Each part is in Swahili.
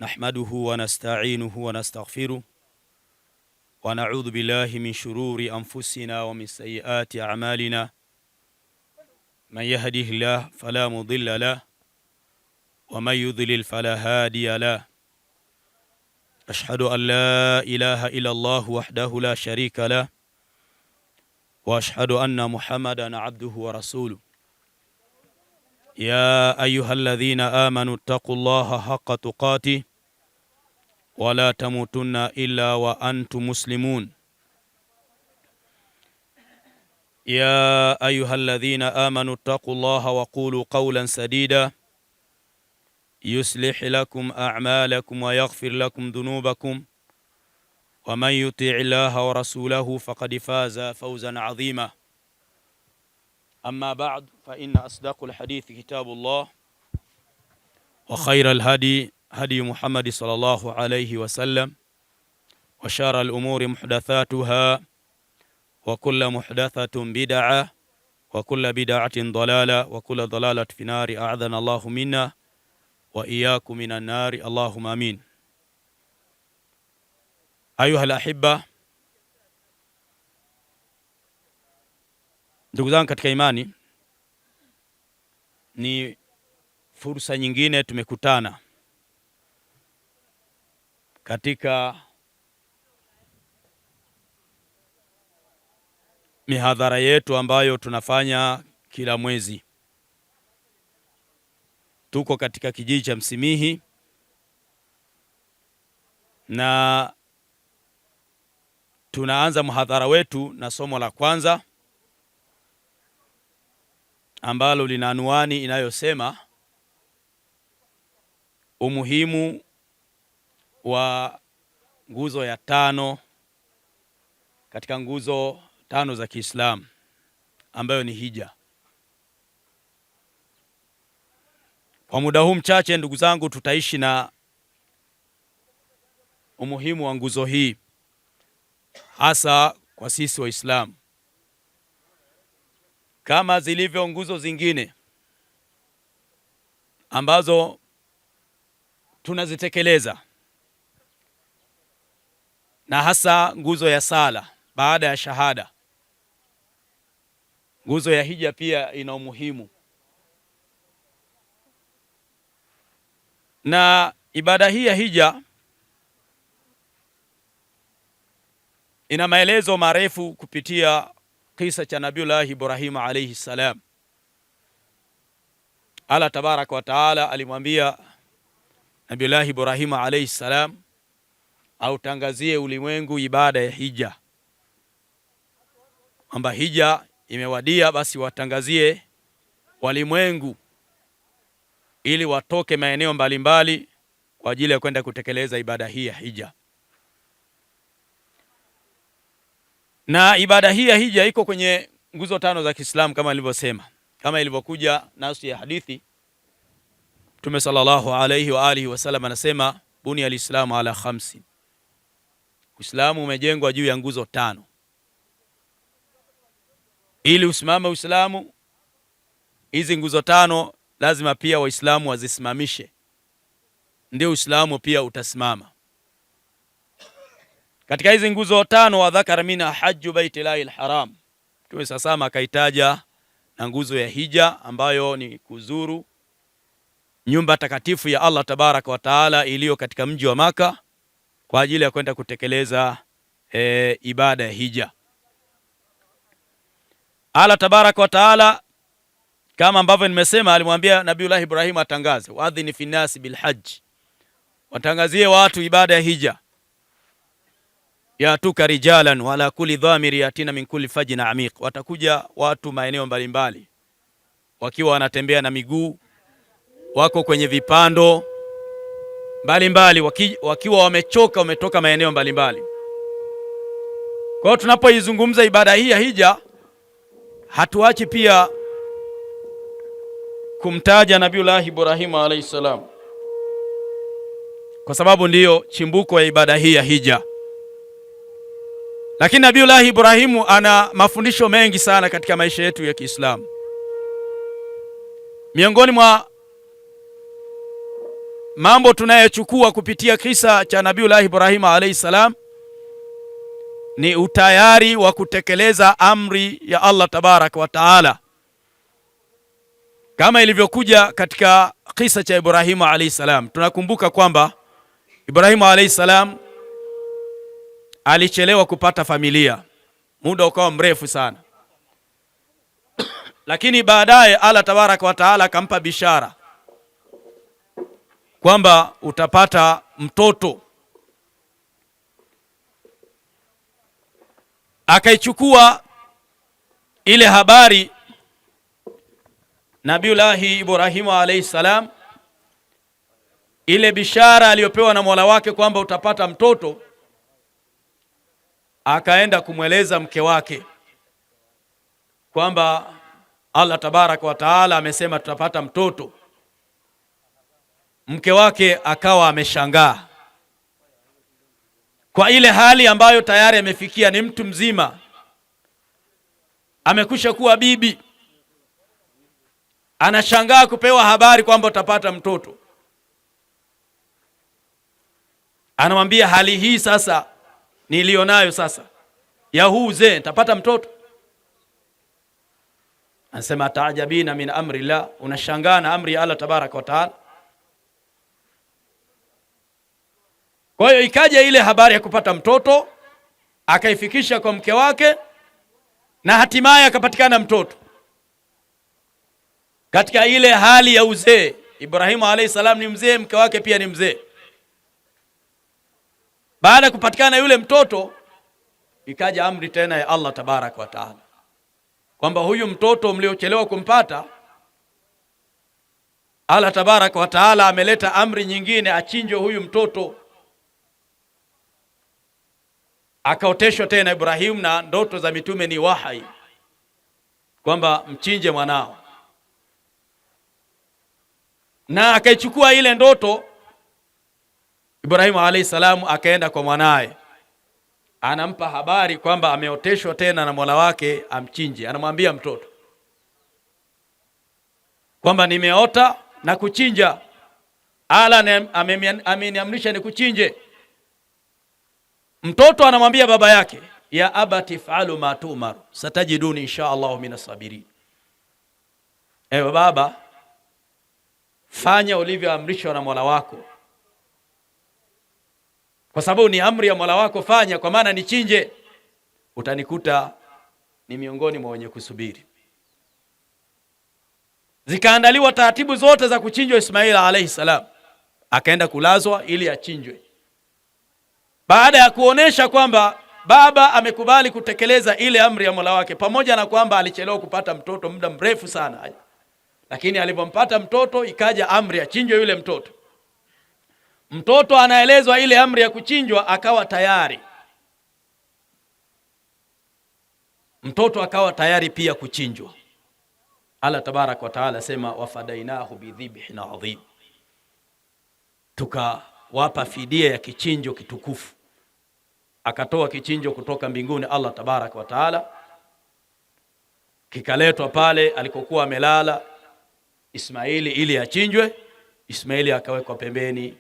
نحمده ونستعينه ونستغفره ونعوذ بالله من شرور أنفسنا ومن سيئات أعمالنا من يهده الله فلا مضل له ومن يضلل فلا هادي له أشهد أن لا إله إلا الله وحده لا شريك له وأشهد أن محمدا عبده ورسوله يا أيها الذين آمنوا اتقوا الله حق تقاته ولا تموتن إلا وأنتم مسلمون يا أيها الذين آمنوا اتقوا الله وقولوا قولا سديدا يصلح لكم أعمالكم ويغفر لكم ذنوبكم ومن يطع الله ورسوله فقد فاز فوزا عظيما أما بعد فإن أصدق الحديث كتاب الله وخير الهدي هدي محمد صلى الله عليه وسلم وشار الأمور محدثاتها وكل محدثة بدعة وكل بدعة ضلالة وكل ضلالة في نار أعاذنا الله منا وإياكم من النار اللهم آمين. أيها الأحبة, ndugu zangu katika imani, ni fursa nyingine tumekutana katika mihadhara yetu ambayo tunafanya kila mwezi. Tuko katika kijiji cha Msimihi na tunaanza mhadhara wetu na somo la kwanza ambalo lina anwani inayosema umuhimu wa nguzo ya tano katika nguzo tano za Kiislamu ambayo ni hija. Kwa muda huu mchache, ndugu zangu, tutaishi na umuhimu wa nguzo hii hasa kwa sisi Waislamu, kama zilivyo nguzo zingine ambazo tunazitekeleza, na hasa nguzo ya sala baada ya shahada. Nguzo ya hija pia ina umuhimu, na ibada hii ya hija ina maelezo marefu kupitia kisa cha Nabiullahi Ibrahim alayhi salam. Allah tabaraka wa taala alimwambia Nabiullahi Ibrahim alayhi salam autangazie ulimwengu ibada ya hija, kwamba hija imewadia, basi watangazie walimwengu ili watoke maeneo mbalimbali kwa ajili ya kwenda kutekeleza ibada hii ya hija. Na ibada hii ya hija iko kwenye nguzo tano za Kiislamu kama nilivyosema, kama ilivyokuja nasu ya hadithi. Mtume sallallahu alayhi wa alihi wasallam anasema buni alislamu ala khamsin, Uislamu umejengwa juu ya nguzo tano. Ili usimame Uislamu, hizi nguzo tano lazima pia Waislamu wazisimamishe, ndio Uislamu pia utasimama. Katika hizi nguzo tano, wa dhakara mina haju baitillahi alharam, Mtume sasama akaitaja na nguzo ya hija ambayo ni kuzuru nyumba takatifu ya Allah tabaraka wa taala iliyo katika mji wa Maka kwa ajili ya kwenda kutekeleza ibada ya hija. Allah tabaraka wa taala kama ambavyo nimesema, alimwambia Nabiullah Ibrahim atangaze, waadhini finnasi bilhaji, watangazie watu ibada ya hija yatuka rijalan wala kulli dhamiri yatina min kulli fajin amiq, watakuja watu maeneo mbalimbali wakiwa wanatembea na miguu, wako kwenye vipando mbalimbali, wakiwa wamechoka, wametoka maeneo mbalimbali. Kwa hiyo tunapoizungumza ibada hii ya hija, hatuachi pia kumtaja Nabiullah Ibrahimu alayhi salam, kwa sababu ndiyo chimbuko ya ibada hii ya hija. Lakini Nabiullahi Ibrahimu ana mafundisho mengi sana katika maisha yetu ya Kiislamu. Miongoni mwa mambo tunayochukua kupitia kisa cha Nabiullah Ibrahim alayhi salam ni utayari wa kutekeleza amri ya Allah tabaraka wa taala, kama ilivyokuja katika kisa cha Ibrahimu alayhi salam. Tunakumbuka kwamba Ibrahimu alayhi salam alichelewa kupata familia, muda ukawa mrefu sana, lakini baadaye Allah tabaraka wa taala akampa bishara kwamba utapata mtoto. Akaichukua ile habari Nabiullahi Ibrahimu alayhi salam, ile bishara aliyopewa na Mola wake kwamba utapata mtoto, akaenda kumweleza mke wake kwamba Allah tabaraka wa taala amesema tutapata mtoto. Mke wake akawa ameshangaa kwa ile hali ambayo tayari amefikia, ni mtu mzima, amekwisha kuwa bibi, anashangaa kupewa habari kwamba utapata mtoto. Anamwambia, hali hii sasa nilionayo sasa ya huu uzee, nitapata mtoto? Anasema, taajabina min amri llah, unashangaa na amri ya Allah tabaraka wa taala. Kwa hiyo ikaja ile habari ya kupata mtoto, akaifikisha kwa mke wake, na hatimaye akapatikana mtoto katika ile hali ya uzee. Ibrahimu alayhi salam ni mzee, mke wake pia ni mzee. Baada ya kupatikana yule mtoto, ikaja amri tena ya Allah tabaraka wa taala kwamba huyu mtoto mliochelewa kumpata, Allah tabaraka wa taala ameleta amri nyingine, achinjwe huyu mtoto. Akaoteshwa tena Ibrahimu, na ndoto za mitume ni wahai, kwamba mchinje mwanao, na akaichukua ile ndoto Ibrahimu alayhi salamu, akaenda kwa mwanaye, anampa habari kwamba ameoteshwa tena na Mola wake amchinje. Anamwambia mtoto kwamba nimeota na kuchinja, ala ameniamrisha nikuchinje. Mtoto anamwambia baba yake, ya abati falu ma tumar satajiduni insha Allahu minas sabirin. Ewe baba, fanya ulivyoamrishwa na Mola wako, kwa sababu ni amri ya Mola wako, fanya, kwa maana nichinje, utanikuta ni miongoni mwa wenye kusubiri. Zikaandaliwa taratibu zote za kuchinjwa Ismail alayhi salam, akaenda kulazwa ili achinjwe. Baada ya kuonesha kwamba baba amekubali kutekeleza ile amri ya Mola wake, pamoja na kwamba alichelewa kupata mtoto muda mrefu sana, lakini alipompata mtoto ikaja amri achinjwe yule mtoto. Mtoto anaelezwa ile amri ya kuchinjwa, akawa tayari. Mtoto akawa tayari pia kuchinjwa. Allah tabaraka wa taala asema, wafadainahu bidhibhin adhim, tukawapa fidia ya kichinjo kitukufu. Akatoa kichinjo kutoka mbinguni Allah tabaraka wa taala, kikaletwa pale alikokuwa amelala Ismaili ili achinjwe. Ismaili akawekwa pembeni,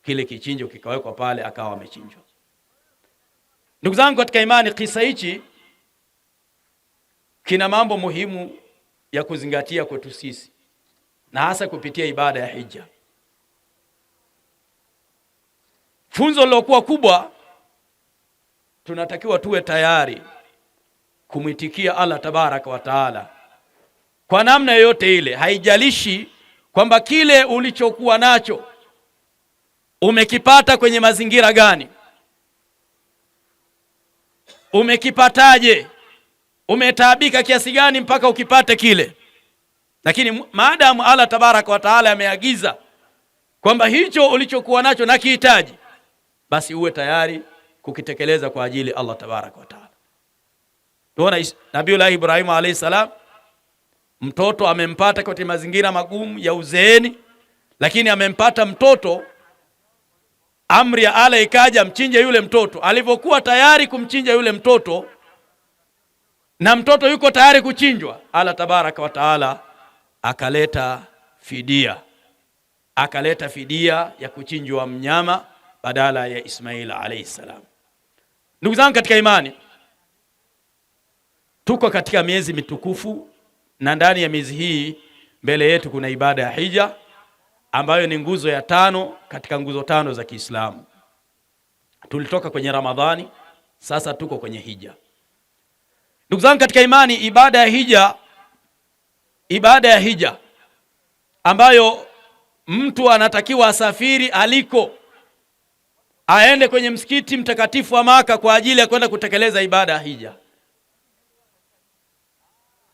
kile kichinjo kikawekwa pale, akawa amechinjwa. Ndugu zangu katika imani, kisa hichi kina mambo muhimu ya kuzingatia kwetu sisi, na hasa kupitia ibada ya hija. Funzo lilokuwa kubwa, tunatakiwa tuwe tayari kumwitikia Allah tabaraka wa taala kwa namna yoyote ile. Haijalishi kwamba kile ulichokuwa nacho umekipata kwenye mazingira gani, umekipataje, umetaabika kiasi gani mpaka ukipate kile, lakini maadamu Allah tabaraka wa taala ameagiza kwamba hicho ulichokuwa nacho na kihitaji, basi uwe tayari kukitekeleza kwa ajili Allah tabaraka wa taala. Tuona Nabiullah Ibrahimu alayhi salam, mtoto amempata katika mazingira magumu ya uzeeni, lakini amempata mtoto. Amri ya Allah ikaja, mchinje yule mtoto. Alivyokuwa tayari kumchinja yule mtoto na mtoto yuko tayari kuchinjwa, Allah tabaraka wa taala akaleta fidia, akaleta fidia ya kuchinjwa mnyama badala ya Ismail alayhi salam. Ndugu zangu katika imani, tuko katika miezi mitukufu, na ndani ya miezi hii mbele yetu kuna ibada ya hija ambayo ni nguzo ya tano katika nguzo tano za Kiislamu. Tulitoka kwenye Ramadhani, sasa tuko kwenye hija. Ndugu zangu katika imani, ibada ya hija, ibada ya hija ambayo mtu anatakiwa asafiri aliko aende kwenye msikiti mtakatifu wa Maka kwa ajili ya kwenda kutekeleza ibada ya hija.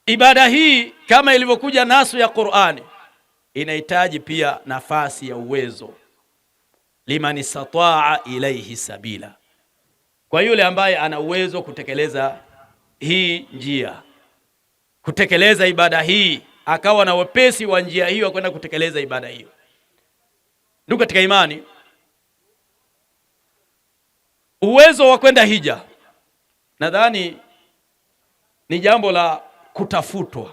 Ibada hii kama ilivyokuja nasu ya Qur'ani inahitaji pia nafasi ya uwezo, liman istataa ilaihi sabila, kwa yule ambaye ana uwezo kutekeleza hii njia, kutekeleza ibada hii, akawa na wepesi wa njia hiyo kwenda kutekeleza ibada hiyo. Ndugu katika imani, uwezo wa kwenda hija nadhani ni jambo la kutafutwa,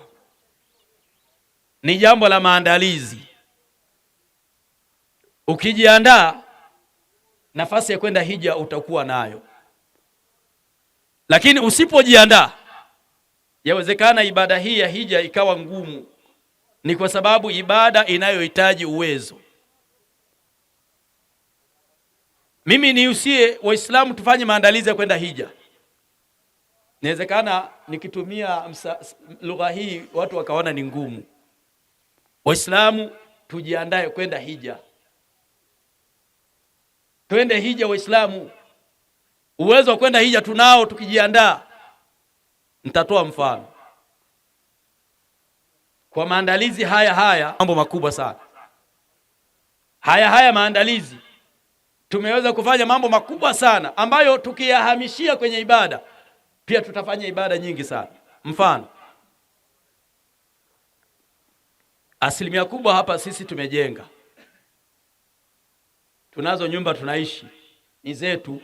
ni jambo la maandalizi. Ukijiandaa, nafasi ya kwenda hija utakuwa nayo, lakini usipojiandaa, yawezekana ibada hii ya hija ikawa ngumu. Ni kwa sababu ibada inayohitaji uwezo. Mimi niusie Waislamu tufanye maandalizi ya kwenda hija. Inawezekana nikitumia lugha hii watu wakaona ni ngumu. Waislamu tujiandae kwenda hija, twende hija Waislamu. Uwezo wa kwenda hija tunao tukijiandaa. Nitatoa mfano kwa maandalizi haya haya, mambo makubwa sana haya haya maandalizi tumeweza kufanya mambo makubwa sana ambayo tukiyahamishia kwenye ibada pia tutafanya ibada nyingi sana. Mfano, asilimia kubwa hapa sisi tumejenga, tunazo nyumba tunaishi, ni zetu.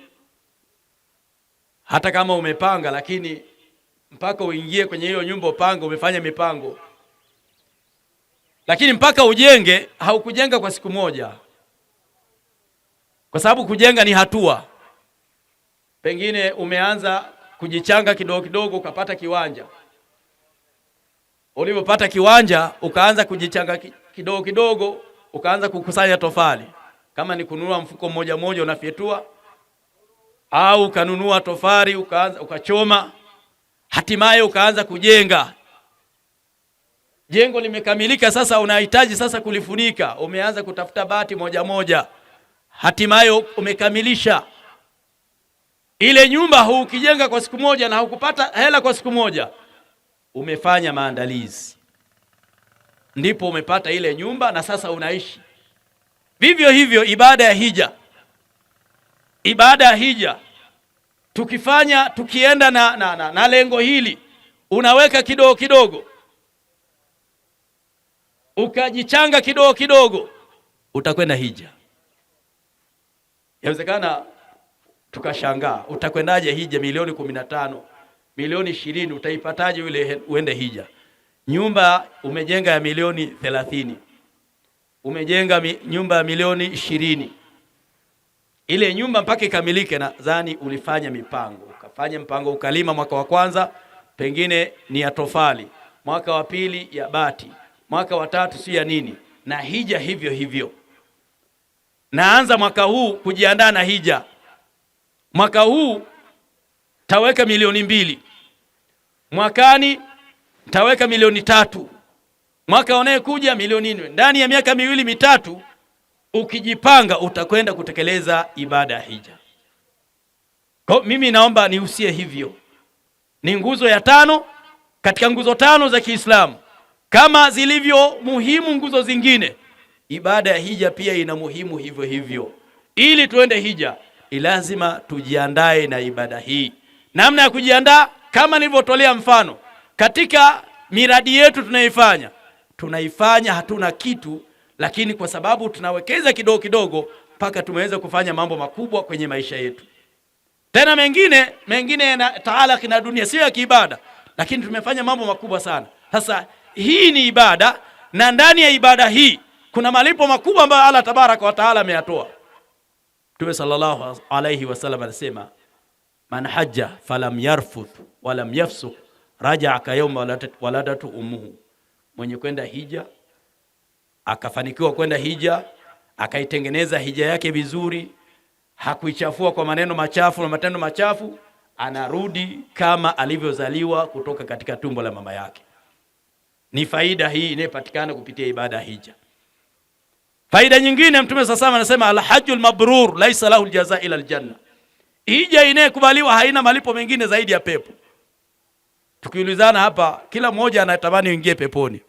Hata kama umepanga, lakini mpaka uingie kwenye hiyo nyumba upange, umefanya mipango, lakini mpaka ujenge, haukujenga kwa siku moja, kwa sababu kujenga ni hatua. Pengine umeanza kujichanga kidogo kidogo, ukapata kiwanja. Ulipopata kiwanja, ukaanza kujichanga kidogo kidogo, ukaanza kukusanya tofali, kama ni kununua mfuko mmoja mmoja unafyetua, au ukanunua tofali ukaanza ukachoma, hatimaye ukaanza kujenga. Jengo limekamilika, sasa unahitaji sasa kulifunika, umeanza kutafuta bati moja moja, hatimaye umekamilisha ile nyumba. Hukijenga kwa siku moja na hukupata hela kwa siku moja, umefanya maandalizi, ndipo umepata ile nyumba na sasa unaishi. Vivyo hivyo ibada ya hija, ibada ya hija tukifanya, tukienda na lengo hili, unaweka kidogo kidogo, ukajichanga kidogo kidogo, utakwenda hija. Yawezekana tukashangaa, utakwendaje hija? Milioni 15, milioni 20, utaipataje yule uende hija? Nyumba umejenga ya milioni 30, umejenga nyumba ya milioni 20. Ile nyumba mpaka ikamilike, nadhani ulifanya mipango, ukafanya mpango, ukalima mwaka wa kwanza pengine ni ya tofali, mwaka wa pili ya bati, mwaka wa tatu si ya nini, na hija hivyo hivyo. Naanza mwaka huu kujiandaa na hija. Mwaka huu taweka milioni 2, mwakani taweka milioni 3, mwaka unayekuja milioni 4. Ndani ya miaka 2 3 ukijipanga utakwenda kutekeleza ibada ya hija. Kwa mimi naomba nihusie hivyo. Ni nguzo ya tano katika nguzo tano za Kiislamu. Kama zilivyo muhimu nguzo zingine, ibada ya hija pia ina muhimu hivyo hivyo. Ili tuende hija, lazima tujiandae na ibada hii. Namna ya kujiandaa kama nilivyotolea mfano, katika miradi yetu tunaifanya, tunaifanya hatuna kitu, lakini kwa sababu tunawekeza kidogo kidogo mpaka tumeweza kufanya mambo makubwa kwenye maisha yetu. Tena mengine mengine yana taalaki na dunia, sio ya kiibada, lakini tumefanya mambo makubwa sana. Sasa hii ni ibada, na ndani ya ibada hii Kuna malipo makubwa ambayo Allah tabaraka wa taala ameyatoa. Mtume sallallahu alayhi wasallam anasema, man hajja falam yarfuth walam yafsuk rajaa ka yawma waladatu ummuhu, mwenye kwenda hija akafanikiwa kwenda hija akaitengeneza hija yake vizuri, hakuichafua kwa maneno machafu na matendo machafu, anarudi kama alivyozaliwa kutoka katika tumbo la mama yake. Ni faida hii inayopatikana kupitia ibada ya hija. Faida nyingine, Mtume sasa anasema alhajjul mabrur laisa lahu aljaza ila aljanna, hija inayokubaliwa haina malipo mengine zaidi ya pepo. Tukiulizana hapa, kila mmoja anatamani uingie peponi.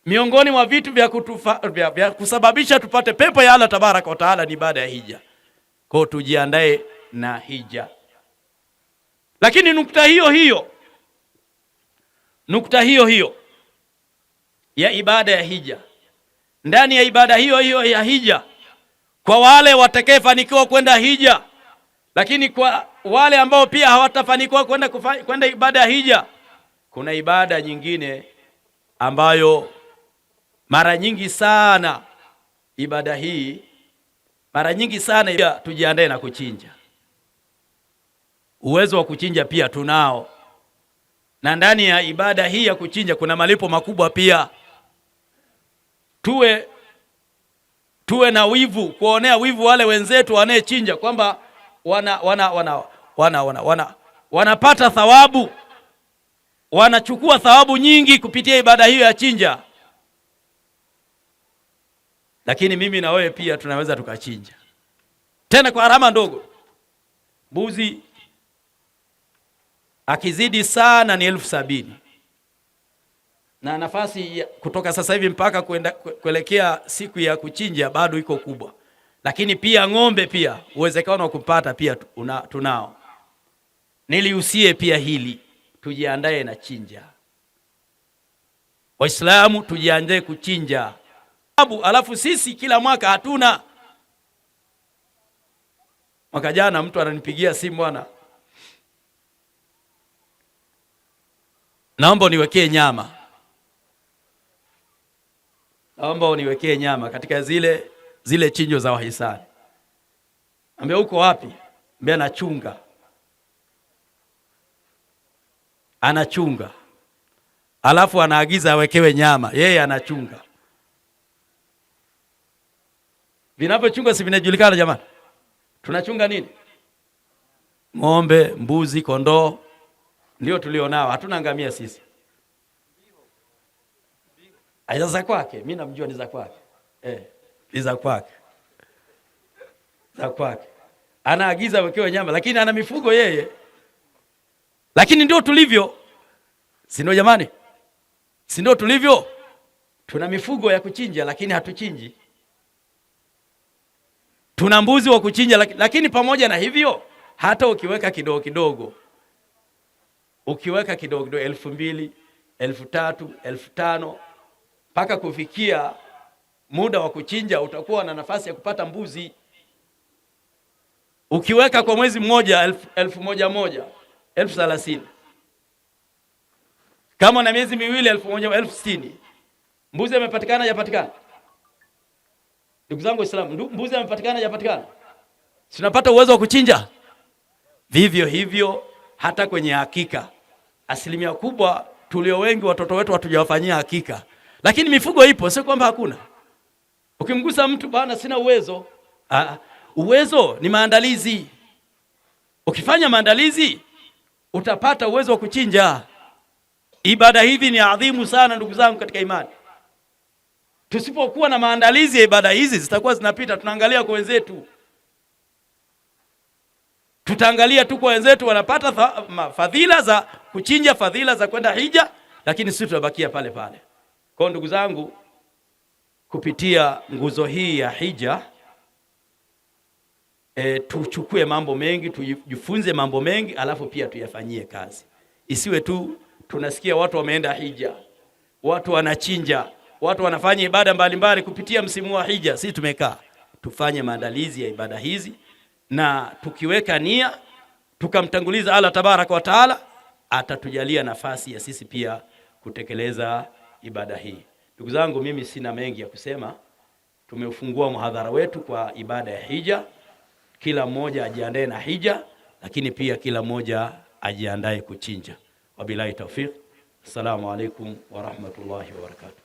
Miongoni mwa vitu vya kusababisha tupate pepo ya Allah tabaraka wa taala ni ibada ya hija. Kwa hiyo tujiandae na hija. Lakini nukta hiyo hiyo ya ibada ya hija, ndani ya ibada hiyo hiyo ya hija, kwa wale watakayefanikiwa kwenda hija, lakini kwa wale ambao pia hawatafanikiwa kwenda ibada ya hija, kuna ibada nyingine ambayo mara nyingi sana ibada hii mara nyingi sana tujiandae na kuchinja. Uwezo wa kuchinja pia tunao, na ndani ya ibada hii ya kuchinja kuna malipo makubwa pia. Tuwe na wivu, kuonea wivu wale wenzetu wanayechinja kwamba wanapata thawabu, wanachukua thawabu nyingi kupitia ibada hiyo ya chinja. Lakini mimi na wewe pia tunaweza tukachinja, tena kwa gharama ndogo. Mbuzi akizidi sana ni 70,000, na nafasi kutoka sasa hivi mpaka kuelekea siku ya kuchinja bado iko kubwa. Lakini pia ng'ombe pia uwezekano wa kupata pia tunao. Niliusie pia hili, tujiandae na chinja. Waislamu tujiandae kuchinja. Alafu sisi kila mwaka hatuna. Mwaka jana mtu ananipigia simu, bwana, naomba uniwekee nyama, naomba uniwekee nyama katika zile chinjo za wahisani. Ambia uko wapi? Ambia anachunga, anachunga, alafu anaagiza awekewe nyama, yeye anachunga. Vinavyochunga si vinajulikana jamani? Tunachunga nini? Ng'ombe, mbuzi, kondoo ndio tulionao, hatuna ngamia sisi. Aidha za kwake, mimi namjua ni za kwake. Ni za kwake. Za kwake. Anaagiza wekewe nyama lakini ana mifugo yeye. Lakini ndio tulivyo. Si ndio jamani? Si ndio tulivyo? Tuna mifugo ya kuchinja lakini hatuchinji. Tuna mbuzi wa kuchinja lakini pamoja na hivyo hata ukiweka kidogo kidogo, ukiweka kidogo kidogo 2,000, 3,000, 5,000 mpaka kufikia muda wa kuchinja utakuwa na nafasi ya kupata mbuzi. Ukiweka kwa mwezi mmoja 1,000 1,000, 30,000. Kama na miezi miwili 1,000, 60,000. Mbuzi amepatikana hajapatikana? Ndugu zangu Waislamu, mbuzi amepatikana hajapatikana? Tunapata uwezo wa kuchinja. Vivyo hivyo hata kwenye hakika, asilimia kubwa tulio wengi watoto wetu hatujawafanyia hakika, lakini mifugo ipo, sio kwamba hakuna. Ukimgusa mtu bana, sina uwezo. Uwezo ni maandalizi. Ukifanya maandalizi utapata uwezo wa kuchinja. Ibada hivi ni adhimu sana ndugu zangu katika imani. Tusipokuwa na maandalizi ya ibada hizi zitakuwa zinapita, tunaangalia kwa wenzetu. Tutaangalia tu kwa wenzetu wanapata fadhila za kuchinja, fadhila za kwenda hija, lakini sisi tutabakia pale pale. Kwa ndugu zangu, kupitia nguzo hii ya hija tuchukue mambo mengi, tujifunze mambo mengi, alafu pia tuyafanyie kazi. Isiwe tu tunasikia watu wameenda hija, watu wanachinja, watu wanafanya ibada mbalimbali kupitia msimu wa hija. Sisi tumekaa tufanye maandalizi ya ibada hizi, na tukiweka nia tukamtanguliza Allah tabaraka wa taala, atatujalia nafasi ya sisi pia kutekeleza ibada hii. Ndugu zangu, mimi sina mengi ya kusema. Tumeufungua muhadhara wetu kwa ibada ya hija. Kila mmoja ajiandae na hija, lakini pia kila mmoja ajiandae kuchinja. Wabillahi tawfiq. Assalamu alaikum wa rahmatullahi wa barakatuh.